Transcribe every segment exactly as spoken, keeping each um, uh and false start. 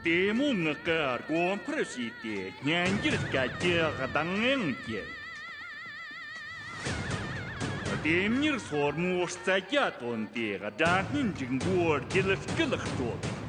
ལྟད་མོ་ངག་གི་སྒོ་འཕར་ཕྱེས་ཏེ་སྙན་འགྱུར་སྐད་ཀྱི་གདངས་དབྱངས་ཀྱིས། ལྡེམ་མྱུར་སོར་མོའི་རྩལ་རྒྱ་བཏོན་ཏེ་སྒྲ་སྙན་འབྲུག་མགོའི་རྒྱུད་སྐུད་དཀྲོལ།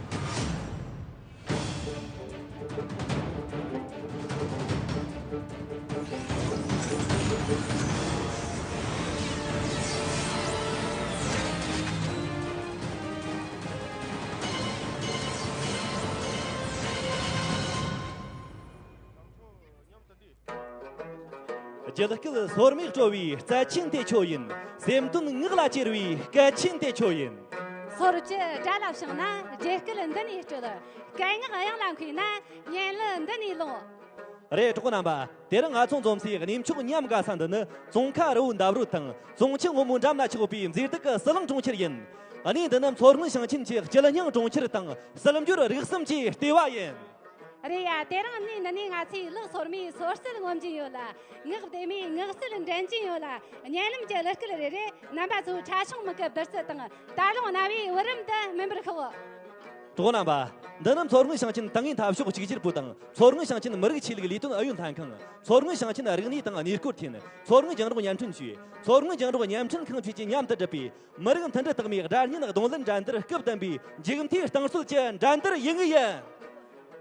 རྒྱུད་སྐུད་སོར་མོས་དཀྲོལ་བའི་རྩལ་ཆེན་དེ་ཁྱོད་ཡིན། སེམས་དོན་ངག་ལ་གྱེར་བའི་སྐད་ཆེན་དེ་ཁྱོད་ཡིན། སོར་བཅུ་སྒྲ་ལ་བྱང་ན་རྒྱུད་སྐུད་འདི་ནས་དཀྲོལ། སྐད་ངག་དབྱངས་ལ་མཁས་ན་སྙན་གླུ་འདི་ནས་ལོངས། རེད། གྲོགས་པོ་རྣམ་པ། དེ་རིང་ང་ཚོ་འཛོམས་སའི་གནས་མཆོག་ཉམས་དགའ་ས་འདི་ནི་ཙོང་ཁ་རི་བོའི་འདབས་རོལ་དང་ཙོང་ཆུ་སྔོན་མོའི་འགྲམ་ན་ཆགས་ཡོད་པའི་མཛེས་སྡུག་གི་ཟི་ལིང་གྲོང་ཁྱེར་ཡིན། གནས་འདི་ནི་མཚོ་སྔོན་ཞིང་ཆེན་གྱི་སྐྱིད་སྙིང་གྲོང་ཁྱེར་དང་སིལ་འབྱོར་རིག་གསུམ་གྱི་ལྟེ་བ་ཡིན། རེད་ཡ། དེ་རིང་གནས་འདི་ནས་ང་ཚོས་ལག་སོར་མོའི་སོར་རྩལ་ངོམ་གྱིན་ཡོད་ལ། ངག་བདེ་མོའི་ངག་རྩལ་འགྲན་གྱིན་ཡོད་ལ། སྙན་ལམ་གྱི་གླུ་སྐད་རེ་རེ་རྣམ་པ་ཚོའི་ཕྲ་ཕྱོགས་མིག་གི་བདུད་རྩི་དང་། ད་རུང་རྣ་བའི་བུ་རམ་དུ་སྨིན་པར་ཤོག། གྲོགས་རྣམ་པ། འདི་ནི་མཚོ་སྔོན་ཞིང་ཆེན་ཏང་ཨུའི་འཐབ་ཕྱོགས་གཅིག་གྱུར་པུའུ་དང་མཚོ་སྔོན་ཞིང་ཆེན་མི་རིགས་ཆོས་ལུགས་ལས་དོན་ཨུ་ཡོན་ལྷན་ཁང་། མཚོ་སྔོན་ཞིང་ཆེན་རིག་གནས་དང་གནས་སྐོར་ཐིན། མཚོ་སྔོན་རྒྱང་སྒྲོག་བརྙན་འཕྲིན་ཅུས། མཚོ་སྔོན་རྒྱང་སྒྲོག་བརྙན་འཕྲིན་ཁང་བཅས་ཀྱིས་མཉམ་དུ་བསྒྲུབས་པའི་མི་རིགས་མཐུན་སྒྲིལ་རྟགས་མའི་སྒྲ་སྙན་རྡུང་ལེན་འགྲན་བསྡུར་སྐབས་བདུན་པའི་མཇུག་མཐའི་རྟིང་རྩོད་ཀྱི་འགྲན་བསྡུར་ཡུལ་དངོས་ཡིན།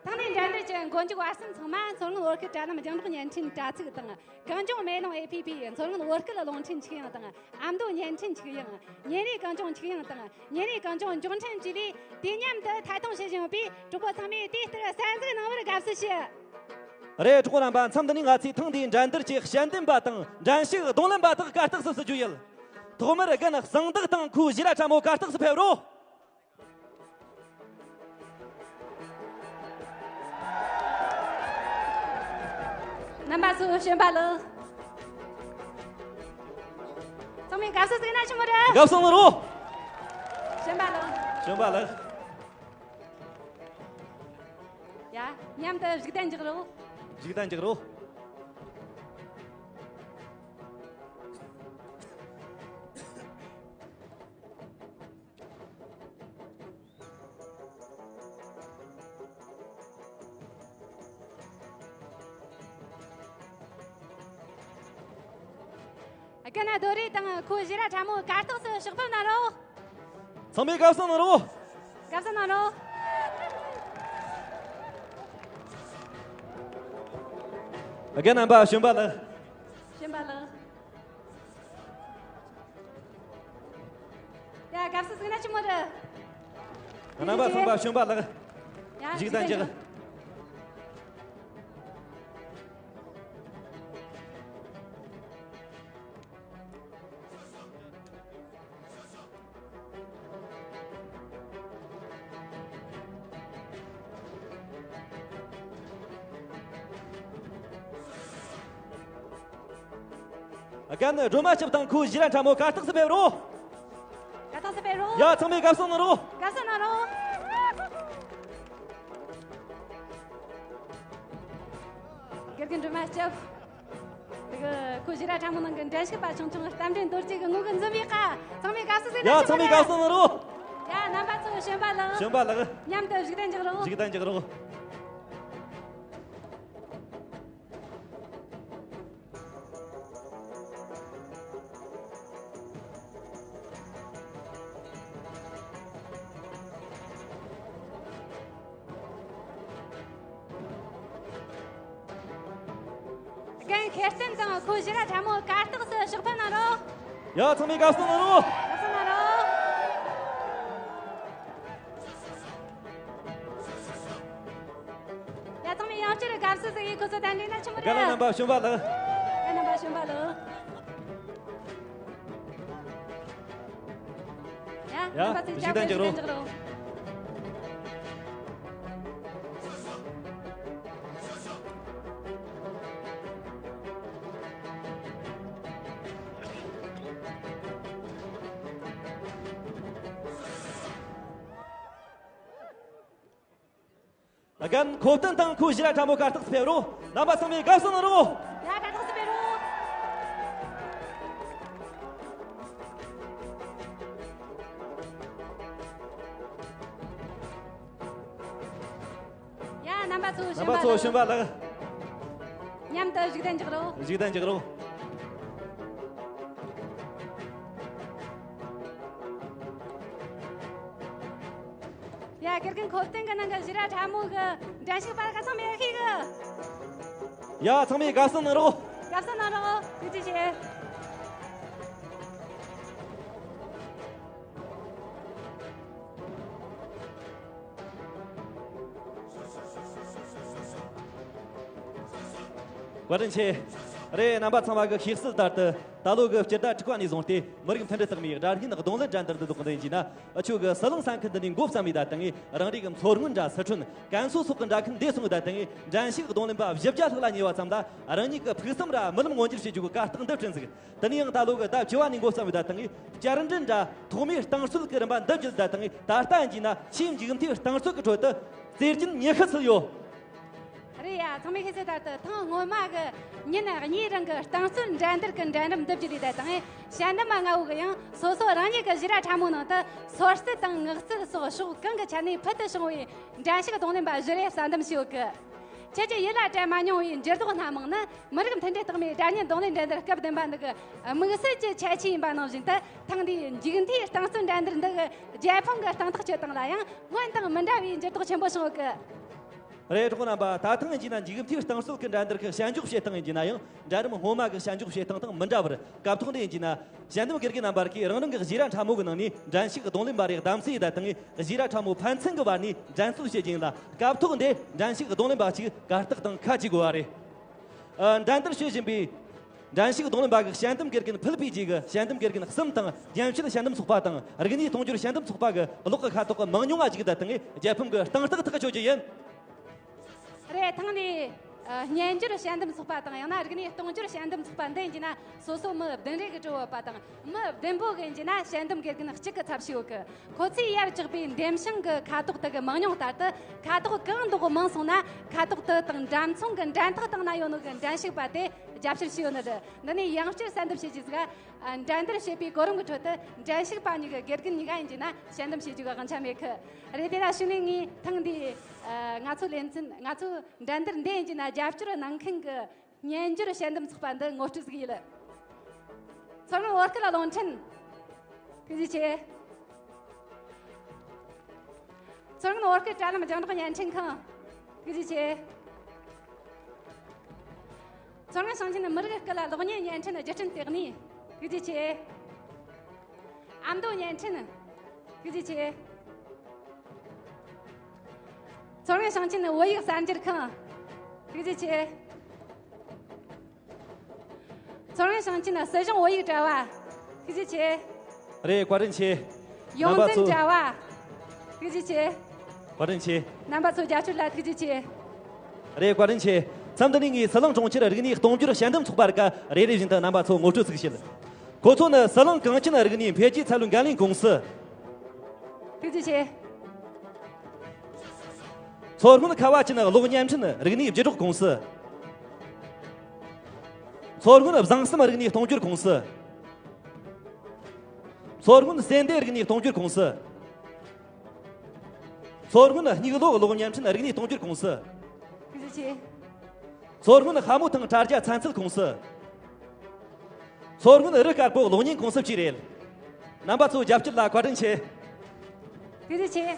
ཐེངས་འདིའི་འགྲན་བསྡུར་གྱི་མགོ་མཇུག་བར་གསུམ་ཚང་མ་མཚོ་སྔོན་བོད་སྐད་དྲ་ལམ་རྒྱང་སྒྲོག་བརྙན་འཕྲིན་དྲ་ཚིགས་དང་། གངས་ལྗོངས་མེ་ལོང་ཨེ་ཕི་ཕི། མཚོ་སྔོན་བོད་སྐད་རླུང་འཕྲིན་ཆིག་དབྱིངས་དང་། ཨ་མདོ་བརྙན་འཕྲིན་ཆིག་དབྱིངས། ཉིན་རེའི་གངས་ལྗོངས་ཆིག་དབྱིངས་དང་། ཉིན་རེའི་གངས་ལྗོངས་མགྱོགས་འཕྲིན་བཅས་ལས་དུས་མཉམ་དུ་ཐད་གཏོང་བྱེད་བཞིན་ཡོད་པས། གྲོགས་པོ་ཚང་མས་དེ་ལྟར་གསན་གཟིགས་གནང་བར་དགའ་བསུ་ཞུ། རེད། གྲོགས་པོ་རྣམ་པ། མཚམས་འདི་ནས་ང་ཚོས་ཐེངས་འདིའི་འགྲན་བསྡུར་གྱི་དཔྱད་འདེམས་པ་དང་འགྲན་ཞུགས་རྡུང་ལེན་པ་དག་གར་སྟེགས་སུ་བསུ་རྒྱུ་ཡིན། ཐོག་མར་རྒན་གསང་བདག་དང་ཁོའི་བཞི་ར་ཁྲ་མོ་གར་སྟེགས་སུ་ཕེབས་རོགས། རྣམ་པ་ཚོ་བྱོན་པ་ལགས། ཚང་མས་དགའ་བསུ་ཟིག་ན་ཆི་མོ་རེད། དགའ་བསུ་གནང་རོགས། བྱོན་པ་ལགས། བྱོན་པ་ལགས། ཡ། མཉམ་དུ་གཞུག་གདན་འཇགས་རོགས། གཞུག་གདན་འཇགས་རོགས། རྒན་རྡོ་རི་དང་ཁོའི་བཞི་ར་ཁྲ་མོ་གར་སྟེགས་སུ་ཕྱག་ཕེབས་གནང་རོགས། ཚང་མས་དགའ་བསུ་གནང་རོགས། དགའ་བསུ་གནང་རོགས། རྒན་རྣམ་པ་བྱོན་པ་ལགས། བྱོན་པ་ལགས། ཡ། དགའ་བསུ་ཟིག་ན་ཆི་མོ་རེད། རྣམ་པ་ཚང་མ་བྱོན་པ་ལགས། ཡ། གཞུག་གདན་འཇགས། རྒན་སྒྲོལ་མ་སྐྱབས་དང་ཁོའི་བཞི་ར་ཁྲ་མོ་གར་སྟེགས་སུ་ཕེབས་རོགས། གར་སྟེགས་སུ་ཕེབས་རོགས། ཡ། ཚང་མས་དགའ་བསུ་གནང་རོགས། དགའ་བསུ་གནང་རོགས། དགེ་རྒན་སྒྲོལ་མ་སྐྱབས། དེ་གི་ཁོ་བཞི་ར་ཁྲ་མོ་ནང་གི་འགྲན་ཞུགས་པ་ཆུང་ཆུང་རྟ་མགྲིན་རྡོ་རྗེ་གི་ངོ་གི་འཛུམ་པའི་ཁ། ཚང་མས་དགའ་བསུ་ཟིག་ན། ཡ། ཆི་ཚང་མས་མོ་དགའ་རེད། བསུ་གནང་རོགས། ཡ། རྣམ་པ་ཚོ་བྱོན་པ་ལགས། བྱོན་པ་ལགས། མཉམ་དུ་གཞུག་གདན་འཇགས་རོགས། གཞུག་གདན་འཇགས་རོགས། རྒན་ཤེར་བསྟན་དང་ཁོའི་བཞི་ར་ཁྲ་མོ་གར་སྟེགས་སུ་ཕྱག་ཕེབས་གནང་རོགས། ཡ། ཚང་མས་དགའ་བསུ་གནང་རོགས། དགའ་བསུ་གནང་རོགས། ཡ། ཚང་མས་ཡང་བསྐྱར་དགའ་བསུ་ཟིག་ཡེ། ཁོ་ཚོ་གདན་འདྲེན་ན་ཆི་མོ་རེད། རྒན་ལགས་རྣམ་པ་བྱོན་པ་ལགས། རྒན་རྣམ་པ་བྱོན་པ་ལགས། ཡ། ཡ། རྣམ་པ་ཚོས་གཞུག་གདན་འཇགས་རོགས། གཞུག་གདན་འཇགས་རོགས། རྒན་ཁོ་བསྟན་དང་ཁོའི་བཞི་ར་ཁྲ་མོ་གར་སྟེགས་སུ་ཕེབས་རོགས། རྣམ་པ་ཚང་མས་དགའ་བསུ་གནང་རོགས། ཡ། གར་སྟེགས་སུ་ཕེབས་རོགས། རྣམ་པ་ཚོ། རྣམ་པ་ཚོ། གཞོན་པ་ལགས། མཉམ་དུ་བཞུགས་གདན་འཇོག་རོགས། བཞུགས་གདན་འཇོག་རོགས། ཡ། དགེ་རྒན་ཁོ་བསྟན་གི་ནང་གི་བཞི་ར་ཕྲ་མོ་གི་འགྲན་ཞུགས་པ་ཁ་ཚང་མས་ཤེས་གི། ཡ། ཚང་མས་དགའ་བསུ་གནང་རོགས། དགའ་བསུ་གནང་རོགས། ཐུགས་རྗེ་ཆེ། བཀའ་དྲིན་ཆེ། རེད། རྣམ་པ་ཚང་མ་གི་ཤེས་གསལ་ལྟར་དུ། ད་ལོ་གི་སྤྱི་ཟླ་དྲུག་པ་ནས་བཟུང་སྟེ། མི་རིགས་མཐུན་སྒྲིལ་རྟགས་མའི་སྒྲ་སྙན་རྡུང་ལེན་འགྲན་བསྡུར་འདི་ལྡོག་འདི་ཡིན་གྱི་ན། འུ་ཆོ་གི་ཟི་ལིང་ས་ཁུལ་འདི་ནས་འགོ་བརྩམས་ཡོད་ད་དང་། རང་རེ་གི་མཚོ་སྔོན་ར་སི་ཁྲོན། ཀན་སུའུ་སོགས་ཀྱི་འདྲ་ཁུལ་འདི་སོང་ཡོད་ད་དང་། འགྲན་ཞུགས་རྡུང་ལེན་པ་བཞི་བརྒྱ་ལྷག་ལ་ཉེ་བ་ཙམ་ལ། རང་ཉིད་ཀྱི་ཕུགས་བསམ་ར་རྨི་ལམ་མངོན་འགྱུར་བྱེད་རྒྱུ་གི་གར་སྟེགས་འདི་བསྐྲུན་ཟིག། དེ་ནས་ཡང་ད་ལོ་གི་ཟླ་བཅུ་བ་ནས་འགོ་བརྩམས་ཡོད་ད་དང་། བསྐྱར་འགྲན་ར་ཐོག་མའི་རྟིང་རྩོད་ཀྱི་རིམ་པ་འདི་བརྒྱུད་ད་དང་། ད་ལྟ་ཡིན་གྱི་ན་ཆེས་མཇུག་མཐའི་རྟིང་རྩོད་ཀྱི་ཁྲོད་དུ་རྩེར་སྐྱེལ་ཉི་ཤུ་ཚུད་ཡོད། རེད་ཡ། ཚང་མས་ཤེས་གསལ་ལྟར་དུ། ཐེངས་སྔོན་མ་གི་ཉིན་གཉིས་རིང་གི་རྟིང་རྩོད་འགྲན་བསྡུར་གི་འགྲན་རིམ་འདི་བརྒྱུད་ལས་ད་དང་། ཞལ་འདེམས་པ་ལྔ་བོ་གི་ཡང་སོ་སོ་རང་ཉིད་ཀྱི་བཞི་ར་ཕྲ་མོ་ནང་དུ་སོར་རྩེད་དང་ངག་རྩལ་སོགས་ཕྱོགས་གང་གི་ཆ་ནས་ཕུལ་དུ་བྱུང་བའི་འགྲན་ཞུགས་རྡུང་ལེན་པ་བཞི་རེ་གསལ་འདེམས་བྱས་ཡོད་གི། ཁྱེད་ཀྱིས་ཡིད་ལ་དྲན་མ་མྱོང་བའི་འགྱུར་ལྡོག་སྣ་མང་ནི། མི་རིགས་མཐུན་སྒྲིལ་རྟགས་མའི་སྒྲ་སྙན་རྡུང་ལེན་འགྲན་བསྡུར་སྐབས་བདུན་པ་འདི་གི་དམིགས་བསལ་གྱི་ཁྱད་ཆོས་ཡིན་པ་ནང་བཞིན་དུ། ཐེངས་འདིའི་མཇུག་མཐའི་རྟིང་རྩོད་འགྲན་བསྡུར་འདི་གི་རྒྱལ་ཕམ་གྱི་སྟེང་ཐག་གཅོད་སྟངས་ལ་ཡང་སྔོན་དང་མི་འདྲ་བའི་འགྱུར་ལྡོག་ཆེན་པོ་བྱུང་ཡོད་གི། རེད། གྲོགས་རྣམ་པ། ད་ཐེངས་ཡིན་གྱི་ན་མཇུག་མཐའི་རྟིང་རྩོད་ཀྱི་འགྲན་བསྡུར་གྱི་དཔྱད་འཇོག་བྱེད་སྟངས་ཡིན་གྱི་ན་ཡང་། འགྲན་རིམ་སྔོན་མ་གི་དཔྱད་འཇོག་བྱེད་སྟངས་དང་མི་འདྲ་བར། སྐབས་ཐོག་འདི་ཡིན་གྱི་ན། ཞལ་འདེམས་དགེ་རྒན་རྣམ་པར་གྱིས་རང་རང་གི་བཞི་ར་ཕྲ་མོ་གི་ནང་ནས་འགྲན་ཞུགས་རྡུང་ལེན་པ་རེ་བདམས་གསེས་ཡོད་ད་དང་། བཞི་ར་ཕྲ་མོ་ཕན་ཚུན་གྱི་བར་ནས་འགྲན་རྩོད་བྱེད་ཀྱི་ཡིན་ལ། སྐབས་ཐོག་འདི་འགྲན་ཞུགས་རྡུང་ལེན་པ་གཅིག་གར་སྟེགས་སྟེང་ཁ་གཅིག་དགོས་པ་རེད། ཨ། འགྲན་བསྡུར་བྱེད་བཞིན་པའི་འགྲན་ཞུགས་རྡུང་ལེན་པ་གི་ཞལ་འདེམས་དགེ་རྒན་ཕུལ་པའི་རྗེས་ཀྱི་ཞལ་འདེམས་དགེ་རྒན་གསུམ་དང་། རྒྱན་ཆེན་ཞལ་འདེམས་ཚོགས་པ་དང་། རིག་གནས་གཏོང་སྦྱོར་ཞལ་འདེམས་ཚོགས་པ་གི་གློག་གི་ཁ་དོག་གི་མང་ཉུང་ང་གཞིགས་ད་དང་། རྒྱལ་ཕམ་གྱི་སྟེང་ཐག་ཐག་གཅོད་རྒྱུ་ཡིན། རེད། ཐེངས་འདིའི་ཨ་སྨྱན་སྦྱོར་དཔྱད་འདེམས་ཚོགས་པ་དང་། ཡང་ན་རིག་གནས་གཏོང་སྦྱོར་དཔྱད་འདེམས་ཚོགས་པ་འདི་ཡིན་གྱི་ན་སོ་སོ་མི་བདུན་རེ་གིས་གྲོལ་ཡོད་པ་དང་། མི་བདུན་པོ་གིས་ཡིན་གྱི་ན་དཔྱད་འདེམས་དགེ་རྒན་གཅིག་གི་ཚབ་བྱས་ཡོད་གི། ཁོ་ཚོས་ཡར་བཅུག་པའི་འདེམས་བྱང་གི་ཁ་དོག་དག་གི་མང་ཉུང་ལྟར་དུ། ཁ་དོག་གང་མདོག་མང་སོང་ན། ཁ་དོག་དེ་དང་འདྲ་མཚུངས་ཀྱི་འགྲན་ཐག་སྟེང་ན་ཡོད་ནོ་གི་འགྲན་ཞུགས་པ་དེ་རྒྱབ་སྐྱོར་བྱས་ཡོད་ནི་རེད། འདི་ནས་ཡང་བསྐྱར་གསལ་འདེབས་བྱེད་རྒྱུ་ཟིག། ཨ། འགྲན་བསྡུར་བྱེད་པའི་གོ་རིམ་གྱི་ཁྲོད་དུ་འགྲན་ཞུགས་པ་གཉིས་ཀྱི་དགེ་རྒན་གཉིས་ཀ་ཡིན་གྱི་ན་དཔྱད་འདེམས་བྱེད་རྒྱུ་གི་དབང་ཆ་མེད་གི། རེད། དེ་ལ་གཞུག་ནས་ངས་ཐེངས་འདིའི་ཨ་ང་ཚོ་ལེ་ཚན། ང་ཚོ་འགྲན་བསྡུར་འདི་ཡིན་གྱི་ན་རྒྱབ་སྐྱོར་གནང་མཁན་གྱི་སྨྱན་སྦྱོར་དཔྱད་འདེམས་ཚོགས་པ་འདི་ངོ་སྤྲོད་ཟིག་ཡིན། མཚོ་སྔོན་བོད་སྐད་རླུང་འཕྲིན། ཐུགས་རྗེ་ཆེ། མཚོ་སྔོན་བོད་སྐད་དྲ་ལམ་རྒྱང་སྒྲོག་བརྙན་འཕྲིན་ཁང་། ཐུགས་རྗེ་ཆེ། མཚོ་སྔོན་ཞིང་ཆེན་མི་རིགས་སྐད་གློག་བརྙན་བརྙན་འཕྲིན་བརྒྱུད་འཕྲིན་ལྟེ་གནས། ཐུགས་རྗེ་ཆེ། ཨ་མདོ་བརྙན་འཕྲིན། ཐུགས་རྗེ་ཆེ། མཚོ་སྔོན་ཞིང་ཆེན་བོད་ཡིག་གསར་འགྱུར་ཁང་། ཐུགས་རྗེ་ཆེ། མཚོ་སྔོན་ཞིང་ཆེན་སྲིད་གཞུང་བོད་ཡིག་དྲ་བ། ཐུགས་རྗེ་ཆེ། རེད། བཀའ་དྲིན་ཆེ། ཡོངས་འཛིན་དྲ་བ། ཐུགས་རྗེ་ཆེ། བཀའ་དྲིན་ཆེ། རྣམ་པ་ཚོ་རྒྱབ་སྐྱོར་ལ་ཐུགས་རྗེ་ཆེ། རེད། བཀའ་དྲིན་ཆེ། མཚམས་འདི་ནས་ངས་ཟི་ལིང་གྲོང་ཁྱེར་རིག་གནས་གཏོང་སྦྱོར་དཔྱད་འདེམས་ཚོགས་པ་རིགས་རེ་རེ་བཞིན་དུ་རྣམ་པ་ཚོ་ངོ་སྤྲོད་ཅིག་བྱེད། ཁོ་ཚོ་ནི་ཟི་ལིང་གངས་ཅན་རིག་གནས་འཕེལ་རྒྱས་ཚད་ལོན་འགན་ལེན་ཀུང་སི། ཐུགས་རྗེ་ཆེ། མཚོ་སྔོན་ཁ་བ་ཅན་གློག་བརྙན་འཕྲིན་རིག་གནས་བརྒྱུད་སྒྲོག་ཀུང་སི། མཚོ་སྔོན་བཟང་གསུམ་རིག་གནས་གཏོང་སྦྱོར་ཀུང་སི། མཚོ་སྔོན་སེ་འདས་རིག་གནས་གཏོང་སྦྱོར་ཀུང་སི། མཚོ་སྔོན་སྙིགས་ལོ་གློག་བརྙན་འཕྲིན་རིག་གནས་གཏོང་སྦྱོར་ཀུང་སི། ཐུགས་རྗེ་ཆེ། མཚོ་སྔོན་ལྷ་མོ་ཐང་དྲ་རྒྱ་ཚན་རྩལ་ཀུང་སི། མཚོ་སྔོན་རི་དཀར་པོ་གློག་བརྙན་ཀུང་སི་བཅས་རེད། རྣམ་པ་ཚོའི་རྒྱབ་སྐྱོར་ལ་བཀའ་དྲིན་ཆེ། ཐུགས་རྗེ་ཆེ།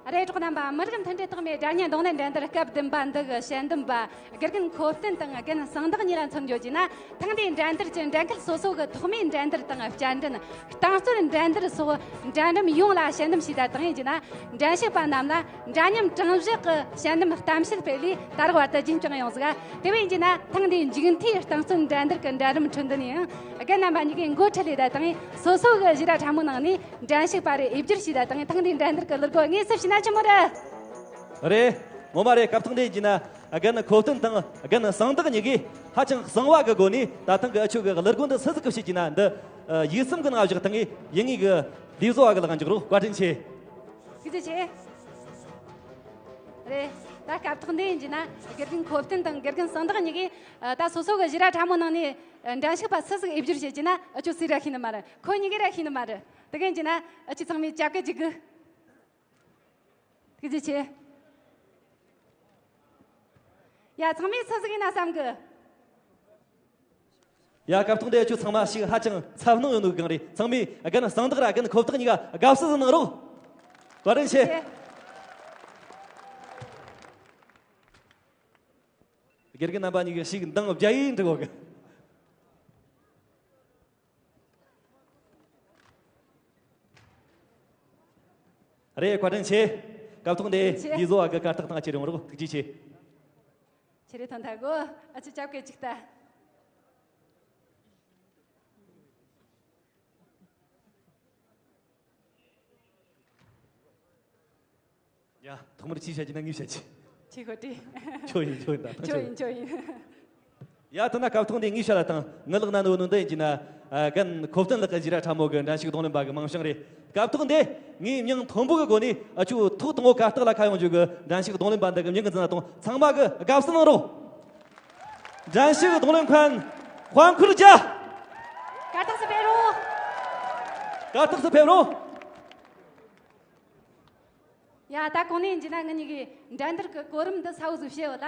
རེད། གྲོགས་རྣམ་པ། མི་རིགས་མཐུན་སྒྲིལ་རྟགས་མའི་སྒྲ་སྙན་རྡུང་ལེན་འགྲན་བསྡུར་སྐབས་བདུན་པ་འདི་གི་དཔྱད་འདེམས་པ་དགེ་རྒན་ཁོ་བསྟན་དང་རྒན་གསང་བདག་གཉིས་ལ་མཚོན་བརྗོད་བགྱིས་ན། ཐེངས་འདིའི་འགྲན་བསྡུར་གྱི་འགྲན་ཁུལ་སོ་སོ་གི་ཐོག་མའི་འགྲན་བསྡུར་དང་། བསྐྱར་འགྲན། རྟིང་རྩོད་འགྲན་བསྡུར་སོགས་འགྲན་རིམ་ཡོངས་ལ་དཔྱད་འདེམས་བྱས་ད་དང་ཡིན་གྱི་ན། འགྲན་ཞུགས་པ་རྣམས་ལ་འདྲ་མཉམ་གྲངས་བཞག་གི་དཔྱད་འདེམས་གཏམ་བཤད་སྤེལ་ལས་ད་རག་བར་དུ་རྒྱུན་བསྐྱངས་ཡོང་ཟིག། དེ་བས་ཡིན་གྱི་ན། ཐེངས་འདིའི་མཇུག་མཐའི་རྟིང་རྩོད་འགྲན་བསྡུར་གྱི་འགྲན་རིམ་ཁྲོད་འདི་ནས་ཡང་། རྒན་རྣམ་པ་གཉིས་ཀས་འགོ་ཁྲིད་ལས་ད་དང་སོ་སོ་གི་བཞི་ར་ཕྲ་མོའི་ནང་ནས་འགྲན་ཞུགས་པ་རེ་འོས་སྦྱོར་བྱས་ད་དང་། ཐེངས་འདིའི་འགྲན་བསྡུར་གྱི་ལུགས་སྒོ་དངོས་སུ་བྱས་ན་ཆི་མོ་རེད། རེད། ངོ་མ་རེད། སྐབས་ཐོག་འདི་ཡིན་གྱི་ན། རྒན་ཁོ་བསྟན་དང་རྒན་གསང་བདག་གཉིས་ཀས་ཧ་ཅང་གསང་བ་གི་སྒོ་ནས་ད་ཐེངས་ཀྱི་འུ་ཆོ་གི་གླུ་སྒོ་འདི་སུ་ཟིག་གིས་བྱེད་ཀྱི་ན་འདི་ཡིག་ཚང་གི་ནང་བཞག་ཐེངས་ངས་ཡིན་ངེས་ཀྱི་ལས་བཟོ་བ་གི་ལག་འཇོག་རོགས། བཀའ་དྲིན་ཆེ། ཐུགས་རྗེ་ཆེ། རེད། ད་སྐབས་ཐོག་འདི་ཡིན་གྱི་ན། དགེ་རྒན་ཁོ་བསྟན་དང་དགེ་རྒན་གསང་བདག་གཉིས་ཀས་ད་སོ་སོ་གི་བཞི་ར་ཕྲ་མོའི་ནང་ནས་འགྲན་ཞུགས་པ་སུ་ཟིག་འོས་སྦྱོར་བྱེད་ཀྱི་ན་འུ་ཆོ་སུས་ར་ཤེས་ནི་མ་རེད། ཁོ་གཉིས་ཀས་ར་ཤེས་ནི་མ་རེད། དེ་ག་ཡིན་གྱི་ན་འུ་ཆོ་ཚང་མས་རྒྱབ་སྐྱོར་བྱེད་དགོས། ཐུགས་རྗེ་ཆེ། ཡ། ཚང་མས་སུ་ཟིག་ཡིན་ན་བསམ་གི། ཡ། སྐབས་ཐོག་འདི་ཁྱོད་ཚང་མ་ཞིག་ཧ་ཅང་འཚབ་སྣང་ཡོད་ནོ་གང་རེད། ཚང་མས་རྒན་གསང་བདག་ར་རྒན་ཁོ་བདག་གཉིས་ཀ་དགའ་བསུ་ཟིག་གནང་རོགས། བཀའ་དྲིན་ཆེ། དགེ་རྒན་རྣམ་པ་གཉིས་ཀྱིས་ཞིག་འདང་བརྒྱབ་ཡིན་འགྲིག་གོ་གི། རེད། བཀའ་དྲིན་ཆེ། སྐབས་ཐོག་འདི་ཆེ། འདི་བཟོ་བ་གི་གར་སྟེགས་ཐང་ཆེ་རིང་རོགས་ཐུགས་རྗེ་ཆེ། ཆེ་རེ་ཐོན་ཐལ་གོ། ཨ་ཅེ་ཅབ་སྐད་ཅིག་ལྟ། ཡ། ཐོག་མར་ཅི་བཤད་ཀྱི་ན་ངས་བཤད་ཀྱི། ཆི་ཁོ་ཏི། ཁྱོད་ཡིན་ཁྱོད་ཡིན་ད་ཁྱོད་ཡིན་ཁྱོད་ཡིན། ཡ། ཐ་ན་སྐབས་ཐོག་འདི་ངས་བཤད་ལ་དང་ངའི་ལག་ན་ནོ་ནོ་འདི་ཡིན་གྱི་ན། ཨ། རྒན་ཁོ་བསྟན་ལགས་ཀྱི་ཞི་ར་ཁྲ་མོ་གི་འགྲན་ཞུགས་རྡུང་ལེན་པ་གི་མིང་བྱང་རེད། སྐབས་ཐོག་འདི་ངས་མྱིང་མཐོན་པོ་གི་སྒོ་ནས་ཨ་ཆུ་ཐོག་དང་པོ་གར་སྟེགས་ལ་ཁ་ཡོང་རྒྱུ་གི་འགྲན་ཞུགས་རྡུང་ལེན་པ་འདི་གི་མྱིང་གི་འཛིན་ན་དང་ཚང་མ་གི་དགའ་བསུ་གནང་རོགས། འགྲན་ཞུགས་རྡུང་ལེན་མཁན་དཔལ་འཁོར་རྒྱལ། གར་སྟེགས་སུ་ཕེབས་རོགས། གར་སྟེགས་སུ་ཕེབས་རོགས། ཡ། ད་གོང་ནས་ཡིན་གྱི་ན་ང་གཉིས་ཀྱིས་འགྲན་བསྡུར་གྱི་གོ་རིམ་འདི་གསལ་བོ་ཟིག་བཤད་ཡོད་ལ།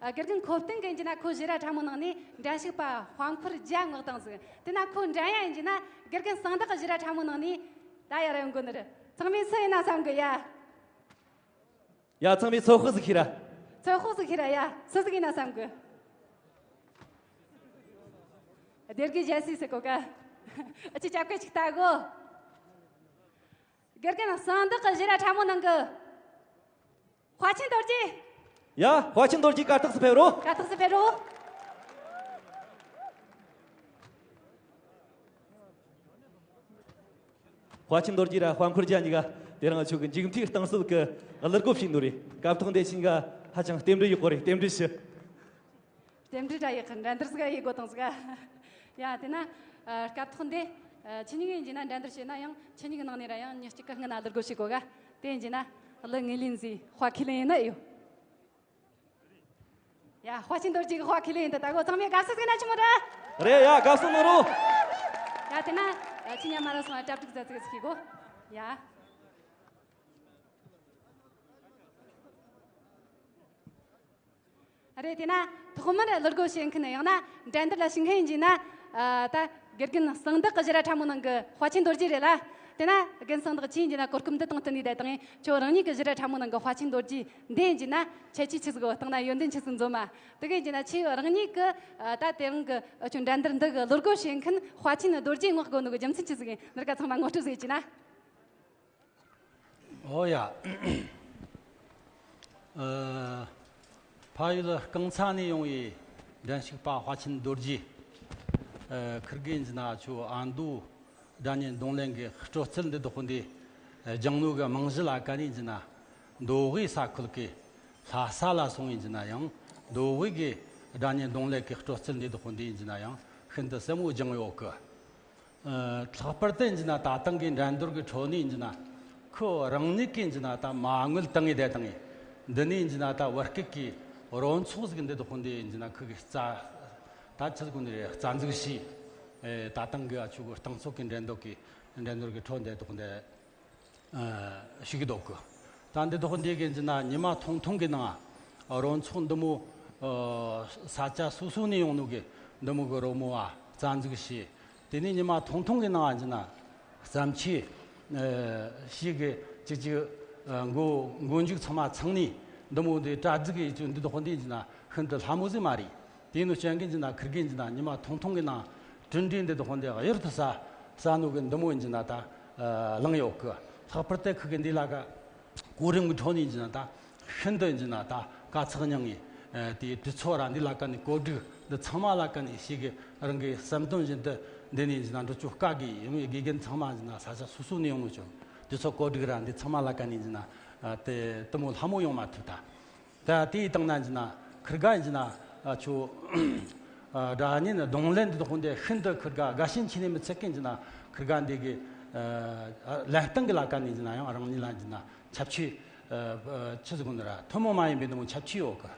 ཨ། དགེ་རྒན་ཁོ་བསྟན་གྱིས་ཡིན་གྱི་ན་ཁོ་ཞི་ར་ཁྲ་མོ་ནང་ནས་འགྲན་ཞུགས་པ་དཔལ་འཁོར་རྒྱལ་མངགས་བཏང་ཟིག། དེ་ན་ཁོ་འགྲན་ཡ་ཡིན་གྱི་ན་དགེ་རྒན་གསང་བདག་གི་ཞི་ར་ཁྲ་མོ་ནང་ནས་ད་ཡར་ཡོང་དགོས་ནི་རེད། ཚང་མས་སུ་ཡིན་ན་བསམ་གི་ཡ། ཡ། ཚང་མས་ཚོད་དཔག་ཟིག་ཤེས་ར། ཚོད་དཔག་ཟིག་ཤེས་ར་ཡ། སུ་ཟིག་ཡིན་ན་བསམ་གི། སྡེ་དགེ་རྒྱལ་སྲས་ཟེར་གོ་ག། ཨ་ཅེ་ཅབ་སྐད་ཅིག་ལྟ་གོ། དགེ་རྒན་གསང་བདག་གི་ཞི་ར་ཁྲ་མོ་ནང་གི་དཔའ་ཆེན་རྡོ་རྗེ། ཡ། དཔའ་ཆེན་རྡོ་རྗེ་གར་སྟེགས་སུ་ཕེབས་རོགས། གར་སྟེགས་སུ་ཕེབས་རོགས། དཔའ་ཆེན་རྡོ་རྗེ་ར་དཔལ་འཁོར་རྒྱལ་གཉིས་ཀ་དེ་རིང་ཆོས་ཀྱི་མཇུག་མཐའི་རྟིང་རྩོད་ཀྱི་གླུ་སྒོ་ཕྱེས་ནོ་རེད། སྐབས་ཐོག་འདི་ཕྱིན་ག་ཧ་ཅང་རྟེན་འབྲེལ་ཡོད་གོ་རེད། རྟེན་འབྲེལ་ཞུ། རྟེན་འབྲེལ་འདྲ་ཡག་གི་འགྲན་བསྡུར་ཟིག་ཡེད་དགོས་དང་ཟིག། ཡ། དེ་ན་ཨ་སྐབས་ཐོག་འདི་ཨ་ཁྱེད་གཉིས་ཀ་ཡིན་གྱི་ན་འགྲན་བསྡུར་བྱས་ན་ཡང་ཁྱེད་གཉིས་ཀྱི་ནང་ནས་ར་ཡང་མྱི་གཅིག་གི་སྔུན་ན་གླུ་སྒོ་ཕྱེ་དགོས་ག། དེ་ཡིན་གྱི་ན་གླུ་ངོས་ལེན་ཟིག་དཔའ་ཁས་ལེན་ཡིན་ནི་ཡོད། ཡ། དཔའ་ཆེན་རྡོ་རྗེ་གི་དཔའ་ཁས་ལེན་ཡིན་ད། ད་གོ་ཚང་མས་དགའ་བསུ་ཟིག་ན་ཆི་མོ་རེད། རེད་ཡ། དགའ་བསུ་གནང་རོགས། ཡ། དེ་ན་ཨ་ཁྱེད་གཉིས་མ་ར་སོང་ང་གྲ་སྒྲིག་མཛད་ཟིག་ཟིག་གོ། ཡ། རེད། དེ་ན་ཐོག་མར་གླུ་སྒོ་ཕྱེ་མཁན་ཡང་ན་འགྲན་བསྡུར་ལ་ཞུགས་མཁན་ཡིན་གྱི་ན། ཨ་ད་དགེ་རྒན་གསང་བདག་གི་ཞི་ར་ཁྲ་མོ་ནང་གི་དཔའ་ཆེན་རྡོ་རྗེ་རེད་ལ། དེ་ན་རྒན་གསང་བདག་ཁྱེད་ཡིན་གྱི་ན་གོ་སྐབས་འདི་དང་བསྟུན་ནས་བསྡད་དང་། ཁྱོད་རང་ཉིད་ཀྱི་ཞི་ར་ཁྲ་མོ་ནང་གི་དཔའ་ཆེན་རྡོ་རྗེ་འདི་ཡིན་གྱི་ན་ཁྱད་ཆོས་ཆི་ཟིག་གོ་བཏང་ན་ཡོན་ཏན་ཆི་ཟིག་འཛོམས་མ། དེ་ག་ཡིན་གྱི་ན་ཁྱེད་རང་ཉིད་ཀྱི་ཨ་ད་དེ་རིང་གི་ཨ་ཁྱོད་འགྲན་བསྡུར་འདི་གི་གླུ་སྒོ་ཕྱེ་མཁན་དཔའ་ཆེན་རྡོ་རྗེ་མངགས་དགོས་ནོ་གི་རྒྱུ་མཚན་ཆི་ཟིག་ཡིན། འདི་ག་ཚང་མ་ངོ་སྤྲོད་ཟིག་ཡེད་ཀྱི་ན། ཨོ་ཡ། ཨ། ཕ་ཡུལ་རྐང་ཚ་ནས་ཡོང་བའི་འགྲན་ཞུགས་པ་དཔའ་ཆེན་རྡོ་རྗེ། ཨ། ཁིར་གི་ཡིན་གྱི་ན་ཆུ་ཨ་མདོ་སྒྲ་སྙན་རྡུང་ལེན་གྱི་སྤྲོ་རྩལ་འདི་དག་འདི་སྦྱང་ནོ་གི་རྨང་གཞི་ལ་ཀ་ནས་ཡིན་གྱི་ན་མདོ་དབུས་ས་ཁུལ་གྱི་ལྷ་ས་ལ་སོང་ཡིན་གྱི་ན་ཡང་མདོ་དབུས་ཀྱི་སྒྲ་སྙན་རྡུང་ལེན་གྱི་སྤྲོ་རྩལ་འདི་དག་འདི་ཡིན་གྱི་ན་ཡང་ཤིན་ཏུ་ཟབ་མོ་སྦྱངས་ཡོད་གི། ཨ། ལྷག་པར་དུ་ཡིན་གྱི་ན་ད་ཐེངས་ཀྱི་འགྲན་བསྡུར་གྱི་ཁྲོད་ནས་ཡིན་གྱི་ན་ཁོ་རང་ཉིད་ཀྱིས་ཡིན་གྱི་ན་ད་མ་དངུལ་བཏང་ངེས་བསྡད་བཏང་ངེས། འདི་ནས་ཡིན་གྱི་ན་ད་བར་སྐབས་ཀྱི་རོལ་ཚོགས་ཟིག་འདི་དག་འདི་ཡིན་གྱི་ན་ཁོ་གིས་རྩ་ད་ཆི་ཟིག་ནས་རྩ་འཛུགས་བྱས། ཨེ། ད་ཐེངས་ཀྱི་ཨ་ཆུ་གི་རྟིང་རྩོད་ཀྱི་འགྲན་བསྡུར་གྱི་འགྲན་བསྡུར་གྱི་ཁྲོད་འདི་དག་འདི། ཨ། ཞུགས་འདུག་གི། ད་འདི་དག་འདི་གི་ཡིན་གྱི་ན་ཉི་མ་ཐུང་ཐུང་གི་ནང་རོལ་ཚོགས་འདི་མོ། ཨ། ས་ཆ་སོ་སོ་ནས་ཡོང་ནོ་གི་འདི་མོ་གི་རོལ་མོ་བ་རྩ་འཛུགས་བྱས། དེ་ནས་ཉི་མ་ཐུང་ཐུང་གི་ནང་ཡིན་གྱི་ན་བརྩམས་ཆོས། ཨ། ཞིག་གི་ཅིག་ཅིག་ཨ། མགོ་མགོ་མཇུག་ཚང་མ་ཚང་ནས་འདི་མོ་འདི་གྲ་སྒྲིག་ཡེད་རྒྱུ་འདི་དག་འདི་ཡིན་གྱི་ན་ཤིན་ཏུ་སླ་མོ་ཟིག་མ་རེད། དེ་ནི་རྐྱེན་གྱིས་ཡིན་གྱི་ན་ཁིར་གི་ཡིན་གྱི་ན་ཉི་མ་ཐུང་ཐུང་གི་ནང་གྲུབ་འབྲས་འདི་དག་འདི་གཡུར་དུ་ཟ་ཟ་ནོ་གི་འདི་མོ་ཡིན་གྱི་ན་ད་ཨ་བླངས་ཡོད་གི། ལྷག་པར་དུ་ཁིར་གི་འདི་ལ་ཀ་གོ་རིམ་གྱི་ཁྲོད་ནས་ཡིན་གྱི་ན་ད་ཤིན་ཏུ་ཡིན་གྱི་ན་ད་དཀའ་ཚེགས་མྱངས་ངེས། ཨ། དེའི་དུས་ཚོད་ར་འདི་ལ་ཀ་ནས་གོ་སྒྲིག་འདི་ཚང་མ་ལ་ཀ་ནས་ཞིག་གི་རང་གི་བསམ་དོན་བཞིན་དུ་འདི་ནས་ཡིན་གྱི་ན་འགྲུབ་རྒྱུ་དཀའ་གི། ཡིན་ཡང་དགེ་རྒན་ཚང་མ་ཡིན་གྱི་ན་ས་ཆ་སོ་སོ་ནས་ཡོང་ནོ་ཅོ་དུས་ཚོད་གོ་སྒྲིག་ར་འདི་ཚང་མ་ལ་ཀ་ནས་ཡིན་གྱི་ན་ཨ་དེ་དེ་མོ་སླ་མོ་ཡོང་མ་ཐུབ་ད། ད་དེའི་སྟེང་ན་ཡིན་ན་ཁིར་ག་ཡིན་ན་ཨ་ཆོ་ཨ་སྒྲ་སྙན་རྡུང་ལེན་འདི་དག་འདི་ཤིན་ཏུ་ཁིར་ག་དགའ་ཞེན་ཆེ་ནས་མི་ཚད་མཁན་ཡིན་ན་ཁིར་ག་འདི་གི་ཨ་ལེན་སྟངས་གི་ལ་ཀ་ནས་ཡིན་ན་ཡང་རང་ཉིད་ལ་ཡིན་ན་ཁྱད་ཆོས་ཨ་ཨ་ཆི་ཟིག་གོ་ནི་ར་ཐུན་མོང་མ་ཡིན་པའི་འདི་མོ་ཁྱད་ཆོས་ཡོད་གི།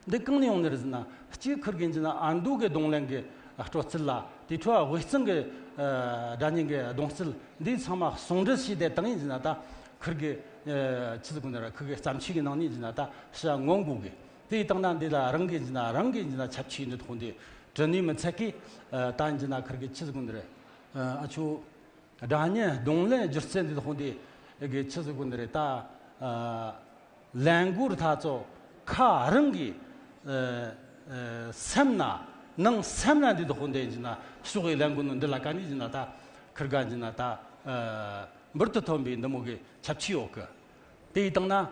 འདི་གང་ནས་ཡོང་ནི་རེད་ཟེར་ན་གཅིག་ཁིར་གི་ཡིན་ན་ཨ་མདོ་གི་རྡུང་ལེན་གི་སྤྲོ་རྩལ་ལ་དེ་འཕྲོ་དབུས་གཙང་གི་ཨ་སྒྲ་སྙན་གི་རྡུང་རྩལ་འདི་ཚང་མ་ཟུང་འབྲེལ་བྱས་ཏེ་བཏང་ཡིན་ཟེར་ན་ད་ཁིར་གི་ཨ་ཆི་ཟིག་གོ་ནི་ར་ཁིར་གི་བརྩམས་ཆོས་གི་ནང་ནས་ཡིན་ན་ད་ཤ་ངོ་མགོ་གི། དེ་ཡི་སྟེང་ན་འདི་ལ་རང་གི་འཇི་ན་རང་གི་འཇི་ན་ཆབ་ཆའི་འདི་དག་འདི་དྲི་ནུས་མི་ཚད་ཀི། ད་འཇི་ན་ཁིར་གི་ཆི་ཟིག་འདི་རེད། ཨ་ཆོ་སྒྲ་སྙན་རྡུང་ལེན་སྒྱུ་རྩལ་འདི་དག་འདི་གི་ཆི་ཟིག་འདི་རེད། ད་ལན་གོ་ར་ཐ་ཚོ་ཁ་རང་གི་སེམས་ན་ནང་སེམས་ན་འདི་དག་འདི་འཇི་ན་ཕྱོགས་གི་ལན་གོ་ནོ་འདི་ལ་ཀ་ནི་འཇི་ན་ད་ཁིར་ག་འཇི་ན་ད་འབུར་དུ་ཐོན་པའི་འདི་མོ་གི་ཆབ་ཆའི་འོག་གི། དེ་ཡི་སྟེང་ན།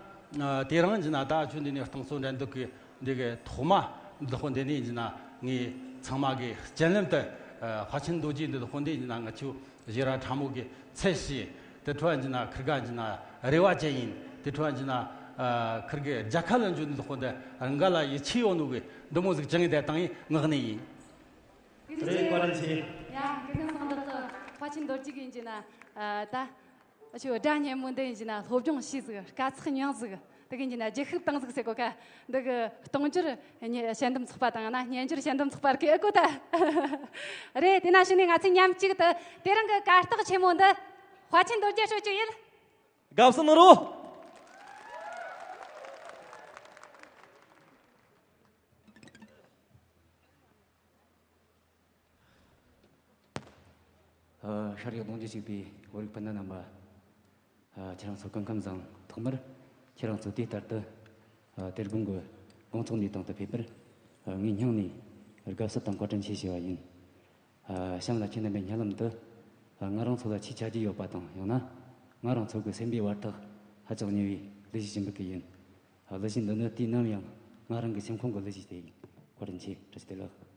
དེ་རིང་འཇི་ན་ད་ཆོ་འདི་ནས་སྟོང་ཚོ་འགྲན་བསྡུར་གི་འདི་གི་ཐོག་མ་འདི་དག་འདི་ནས་འཇི་ན་ངས་ཚང་མ་གི་སྤྱན་ལམ་དུ་དཔལ་ཆེན་རྡོ་རྗེ་འདི་དག་འདི་འཇི་ན་ང་ཆོ་ཞི་ར་ཕྲ་མོ་གི་ཚད་ཞི་དེ་འཕྲོ་འཇི་ན་ཁིར་ག་འཇི་ན་རེ་བ་ཅན་ཡིན། དེ་འཕྲོ་འཇི་ན་ཁིར་གི་རྒྱལ་ཁ་ལ་འཇུ་འདི་དག་འདི་རང་ག་ལ་ཡིད་ཆེས་ཡོད་ནོ་གི་འདི་མོ་ཟིག་ཅང་ཡིན་དེ་དང་ཡིན་ངག་ནས་ཡིན། རེད་བཀའ་དྲིན་ཆེ། ཡ་དགེ་རྒན་སངས་བདག་གི་དཔལ་ཆེན་རྡོ་རྗེ་གི་འཇི་ན་ད། ཨ་ཆོ་སྒྲ་སྙན་མོ་འདི་ཡིན་གྱི་ན་སློབ་སྦྱོང་བྱས་ཟིག་དཀའ་ཚེགས་མྱངས་ཟིག་དེ་གིན་གྱི་ན་རྒྱལ་ཁབ་བཏང་ཟིག་ཟེར་གོ་ཀ་འདི་གི་གཏོང་རྒྱུར་ཉེ་དཔྱད་འདེམས་ཚོགས་པ་དང་ན་སྙན་རྒྱུར་དཔྱད་འདེམས་ཚོགས་པ་རིགས་ཨེ་གོ་ད། རེད། དེ་ན་ཕྱི་ནས་ང་ཚོས་མཉམ་གཅིག་ཏུ་དེ་རིང་གི་གར་སྟེགས་ཆེན་མོ་འདི་དཔའ་ཆེན་རྡོ་རྗེ་ཧྲོ་ཅུ་ཡིན། དགའ་བསུ་གནང་རོགས། ཨ། ཤར་ཡོད་གདུང་རྒྱུད་གཅིག་པའི་བོད་རིགས་སྤུན་ཟླ་རྣམ་པ། ཨ། ཁྱེད་རང་ཚོ་སྐུ་ཁམས་བཟང་། ཐོག་མར་ཁྱེད་རང་ཚོ་དུས་ལྟར་དུ། ཨ། དེ་དགོང་གི་དགོང་ཚོགས་འདིའི་སྟེང་དུ་ཕེབས་པར། ཨ། ངའི་སྙིང་ནས་དགའ་བསུ་དང་བཀའ་དྲིན་ཆེ་ཞུ་བ་ཡིན། ཨ། གཤམ་ལ་ཁྱེད་རྣམ་པའི་སྙན་ལམ་དུ། ཨ། ང་རང་ཚོ་ལ་ཆེས་ཆ་རྒྱུས་ཡོད་པ་དང་ཡང་ན་ང་རང་ཚོ་གི་སེམས་པའི་བར་ཐག་ཧ་ཅང་ཉེ་བའི་གླུ་གཞས་ཞུ་འབུལ་གི་ཡིན། ཨ། གླུ་གཞས་འདི་ནི་དུས་ནམ་ཡང་ང་རང་གི་སེམས་ཁོང་གི་གླུ་གཞས་དེ་ཡིན། བཀའ་དྲིན་ཆེ། བཀྲ་ཤིས་བདེ་ལེགས།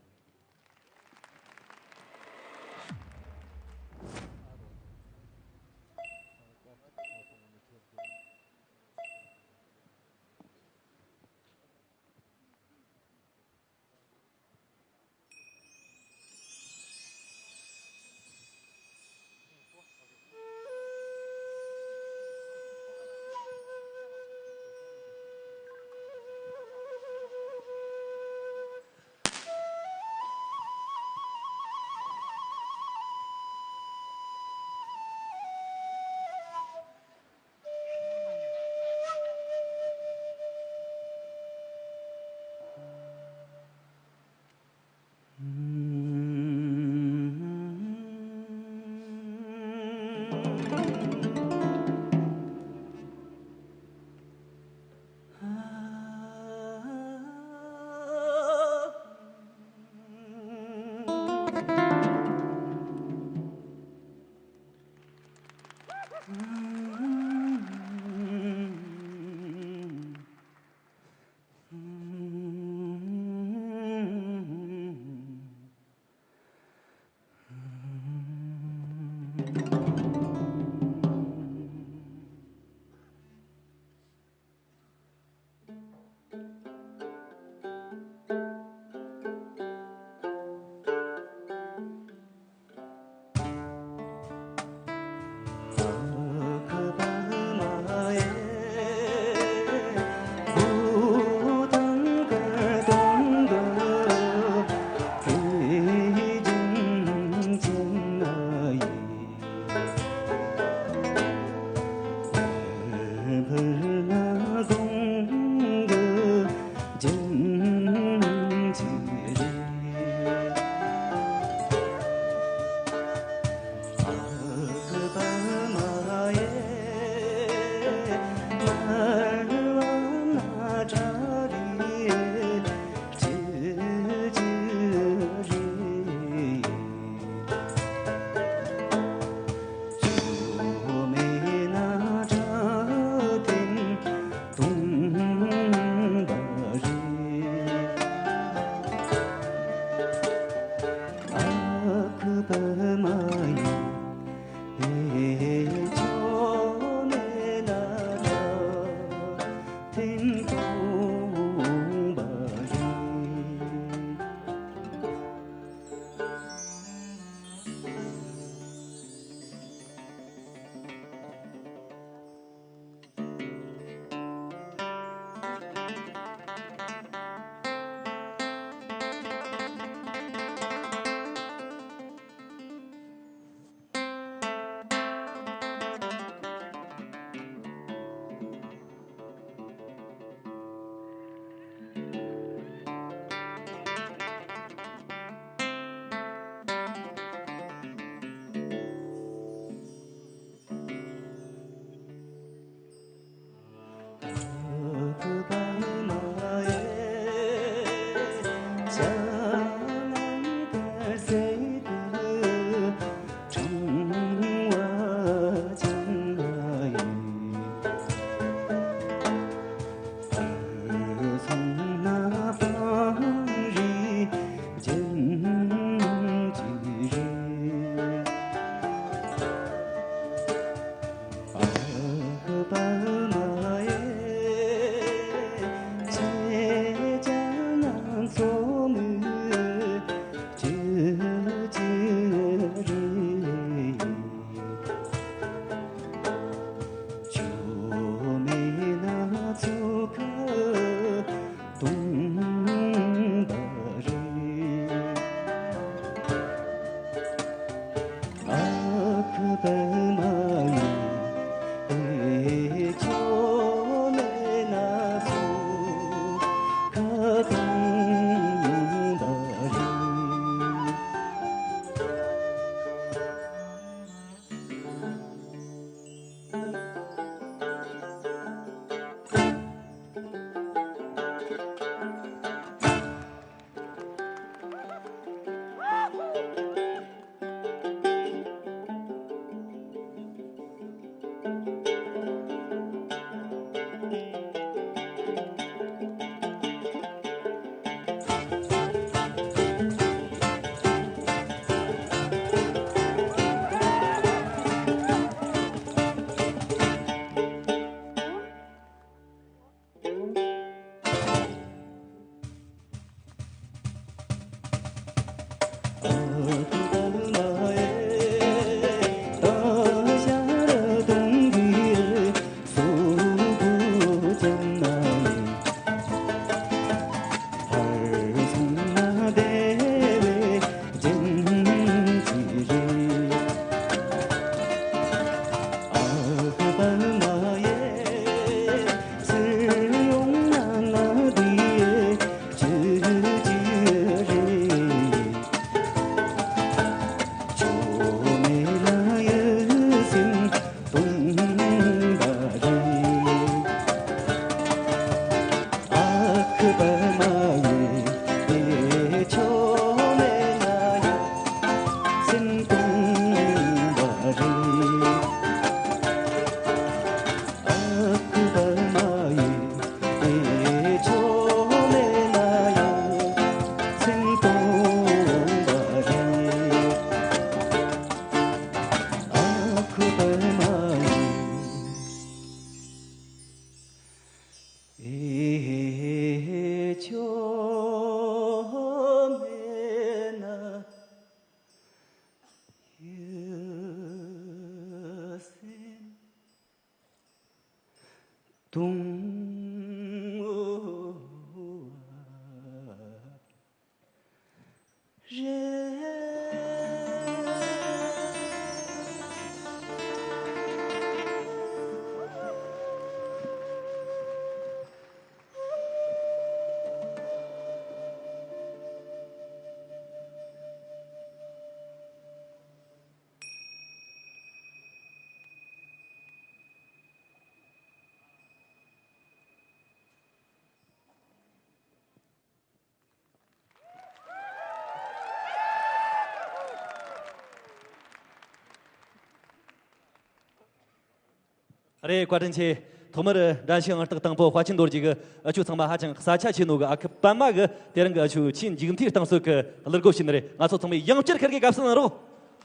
རེད། བཀའ་དྲིན་ཆེ། ཐོག་མར་འགྲན་ཞུགས་ཨང་རྟགས་དང་པོ་དཔའ་ཆེན་རྡོ་རྗེ་གི་ཨ་ཆུ་ཚང་མ་ཧ་ཅང་ས་ཆ་ཆེ་ནོ་གི་ཨ་ཁུ་པད་མ་གི་དེ་རིང་གི་ཨ་ཆུ་ཆེས་མཇུག་མཐའི་རྟིང་རྩོད་གི་གླུ་སྒོ་ཕྱེ་ནི་རེད། ང་ཚོ་ཚང་མས་ཡང་བསྐྱར་ཁར་གི་དགའ་བསུ་གནང་རོགས།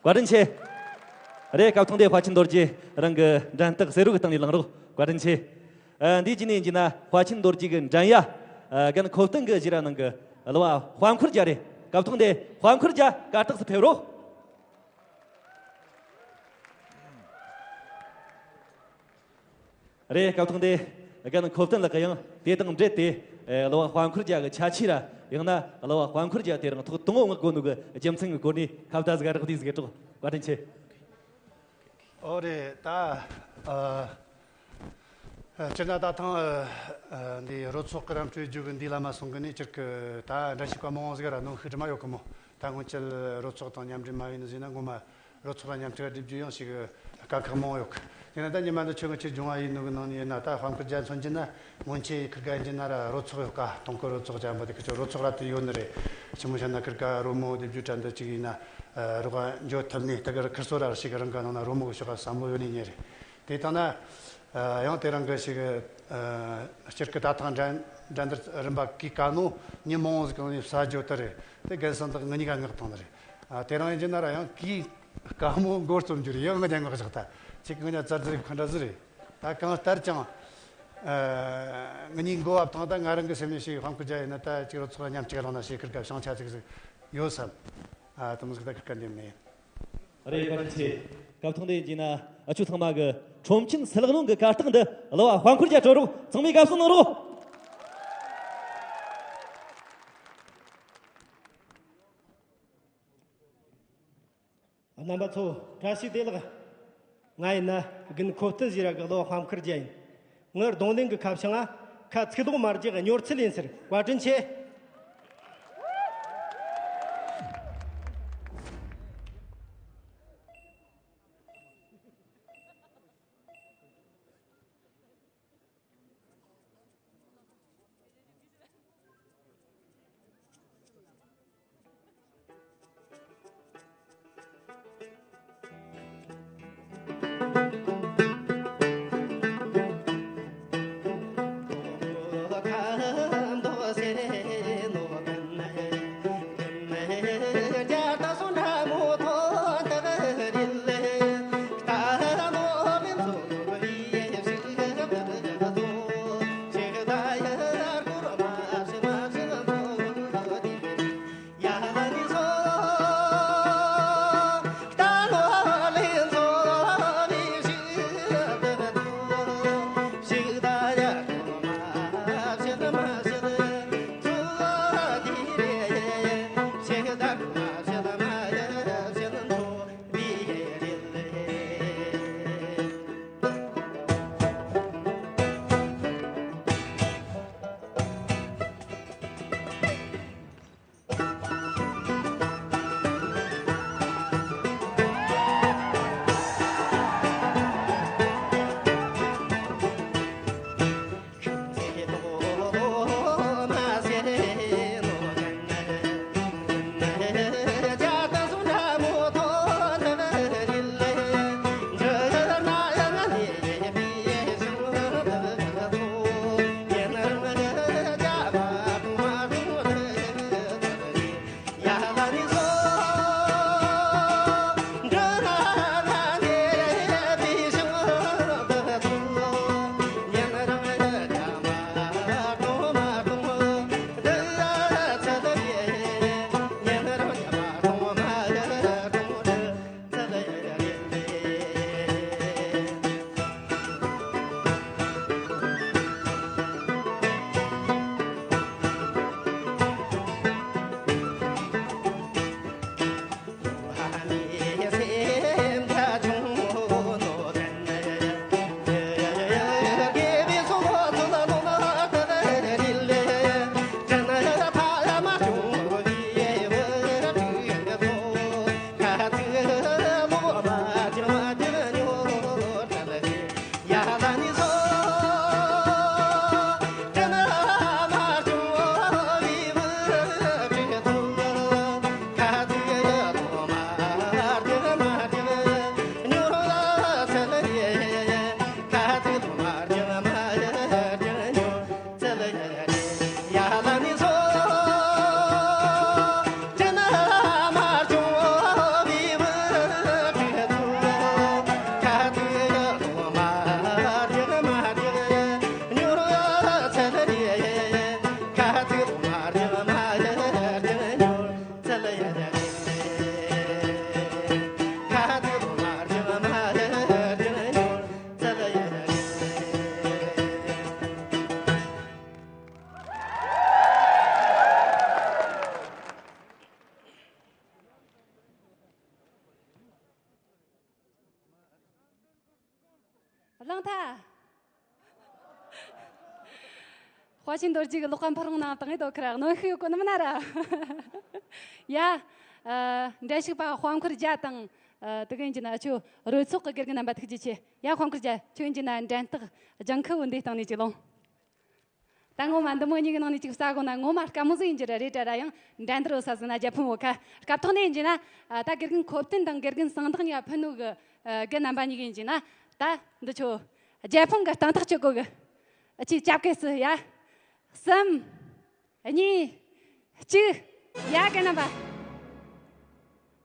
བཀའ་དྲིན་ཆེ། རེད། སྐབས་ཐོག་འདི་དཔའ་ཆེན་རྡོ་རྗེ་རང་གི་འགྲན་རྟགས་བསེ་རུ་གི་སྟེང་ནས་ལངས་རོགས། བཀའ་དྲིན་ཆེ། ཨ། འདི་ཅི་ནས་ཡིན་ན་དཔའ་ཆེན་རྡོ་རྗེ་གི་འགྲན་ཡ། ཨ། རྒན་ཁོ་བསྟན་གི་ཞི་ར་ནང་གི་གླུ་བ་དཔལ་མཁར་རྒྱལ་རེད། སྐབས་ཐོག་འདི་དཔལ་མཁར་རྒྱལ་གར་སྟེགས་སུ་ཕེབས་རོགས། རེད། སྐབས་ཐོག་འདི་རྒན་ཁོ་བསྟན་ལགས་ཀྱིས་ཡང་དེ་དང་འབྲེལ་ཏེ། ཨེ། གླུ་བ་དཔལ་མཁར་རྒྱལ་གྱི་ཁྱད་ཆོས་ར། ཡང་ན་གླུ་བ་དཔལ་མཁར་རྒྱལ་དེ་རིང་ཐོག་དང་པོ་མངགས་དགོས་ནོ་གི་རྒྱུ་མཚན་གྱི་སྐོར་ནས་ཁ་བརྡ་ཟིག་རག་དུས་ཟིག་གི་གྲོགས། བཀའ་དྲིན་ཆེ། ཨོ་རེད། ད་ཨ་སྤྱིར་ན་ད་ཐེངས་ཨ་འདི་རོལ་ཚོགས་ཀྱི་རམ་སྤྲོད་རྒྱུ་གི་འདི་ལ་མ་སོང་གི་ནས་སྤྱིར་གི་ད་འགྲན་ཞུགས་པ་མང་བོ་ཟིག་ར་གནོན་ཤུགས་དྲི་མ་ཡོད་གི་མོ། ད་སྔོན་ཆད་རོལ་ཚོགས་དང་མཉམ་འབྲེལ་མ་ཡིན་ནི་ཟིན་ན་ངོ་མ་རོལ་ཚོགས་ལ་མཉམ་འབྲེལ་བ་སྒྲིག་རྒྱུ་ཡང་ཞིག་དཀའ་ཁག་མང་བོ་ཡོད་གི། དེ་ན་ད་ཉི་མ་འདི་ཆོས་ངན་ཆེ་སྦྱོང་བ་ཡིན་ནོ་གི་ནང་ནས་ཡིན་ན། ད་དཔལ་མཁར་རྒྱལ་མཚོན་གྱི་ན་སྔོན་ཆད་ཁིར་ག་ཡིན་གྱི་ན་ར་རོལ་ཚོགས་ཡོད་ཀ། དུང་དཀར་རོལ་ཚོགས་ཅན་པོ་དེ་ཁི་ཆོ་རོལ་ཚོགས་ར་དུ་ཡོད་ནི་རེད། ཆི་མོ་བྱ་ན་ཁིར་ག་རོལ་མོ་དེ་རྒྱུ་དྲན་འདི་གཅིག་ཡིན་ན་རོགས་འཇོག་ཐུབ་ནས། ད་གི་ཁིར་སོ་ར་ཞིག་རང་ག་ནང་ན་རོལ་མོ་གི་ཕྱོགས་ག་བསམ་བློ་ཡོད་ནི་ཉེ་རེད། དེ་ལྟ་ན་ཡང་དེ་རང་གི་ཞིག་སྤྱིར་གི་ད་ཐང་འགྲན་འགྲན་བསྡུར་རིམ་པ་གི་ག་ནོ་ཉིན་མང་བོ་ཟིག་གི་ནས་ས་ཇོ་ཏི་རེད། དེ་རྒན་སང་དག་ངི་གཉིས་ཀ་ངག་ཐང་ནི་རེད། དེ་རང་ཡིན་གྱི་ན་ར་ཡང་གི་དཀའ་མོ་མགོ་རྩོམ་རྒྱུ་རེད། ཡང་ང་ཉན་ངག་བཞག་ད་ཅིག་ང་ཉ་ཙར་ཙིག་ཁ་འདྲ་ཟིག་རེད། ད་གང་ལྟར་ཀྱང་ཨ་ངེད་གཉིས་མགོ་བབ་ཐང་ད་ང་རང་གི་སེམས་ནས་ཞིག་དཔལ་མཁར་རྒྱལ་ཡིན་ན་ད་ཅིག་རོལ་ཚོགས་མཉམ་གཅིག་རང་ན་ཞིག་ཁིར་ག་བྱང་ཆ་ཅིག་ཟིག་ཡོད་བསམ། ཨ་དེ་མོ་ཟིག་ད་ཁིར་ག་འདེམས་ནས། རེད། བཀའ་དྲིན་ཆེ། སྐབས་ཐོག་འདི་ཡིན་གྱི་ན་ཨ་ཆོ་ཚང་མ་གི་ཁྲོམ་ཆེན་སིལ་གནོན་གི་གར་སྟེགས་འདི་གླུ་བ་དཔལ་མཁར་རྒྱལ་སྤྲོད་རོགས། ཚང་མས་དགའ་བསུ་གནང་རོགས། རྣམ་པ་ཚོ་བཀྲ་ཤིས་བདེ་ལེགས། ང་ཡིན་ན་རྒན་ཁོ་སྟོན་ཟེར་ར་གི་གླུ་བ་དཔལ་མཁར་རྒྱལ་ཡིན། ངའི་རྡུང་ལེན་གི་ཁ་བྱང་ང་ཁ་ཚིག་ལོག་མ་རྒྱག་གི་སྙོར་ཚུལ་ཡིན་ཟེར། བཀའ་དྲིན་ཆེ། གླང་ཐ། དཔའ་ཆེན་རྡོ་རྗེ་གི་ལོག་ག་འཕུར་འོང་ནང་དང་ངེ་དོ་ཁར་གནོན་ཤུགས་ཡོད་གོ་ནི་མིན་ན་ར། ཡ། ཨ། འགྲན་ཞུགས་པ་དཔལ་མཁར་རྒྱལ་དང་ ཨ། དེ་ག་ཡིན་གྱི་ན་ཁྱོད་རོལ་ཚོགས་ཀྱི་དགེ་རྒན་རྣམ་པ་ཐུགས་རྗེ་ཆེ། ཡ། དཔང་ཁུར་རྒྱ། ཁྱོད་ཡིན་གྱི་ན་འགྲན་རྟགས་ལྗང་ཁུ་བོ་འདི་སྟེང་ནས་ཅིག་ལོངས། ད་ངོ་མ་འདི་མོ་གཉིས་ཀྱི་ནང་ནས་ཅིག་ལྟ་དགོས་ན་ངོ་མ་དཀའ་མོ་ཟིག་ཡིན་གྱི་རེད། རེད་དྲ་ར་ཡང་འགྲན་བསྡུར་འོ་ས་ཟིག་ན་རྒྱལ་ཕམ་འོ་ཁ། སྐབས་ཐོག་ནས་ཡིན་གྱི་ན། ཨ། ད་དགེ་རྒན་ཁོ་བསྟན་དང་དགེ་རྒན་གསང་བདག་གཉིས་ཀ་ཕུ་ནུ་གི། ཨ། དགེ་རྣམ་པ་གཉིས་ཀ་ཡིན་གྱི་ན། ད་འདི་ཆོ་རྒྱལ་ཕམ་གི་སྟེང་ཐག་གཅོད་དགོས་གི། ཨ། ཅིག་རྒྱབ་སྐད་སི་ཡ། གསུམ། གཉིས། གཅིག་ཡ། དགེ་རྣམ་པ།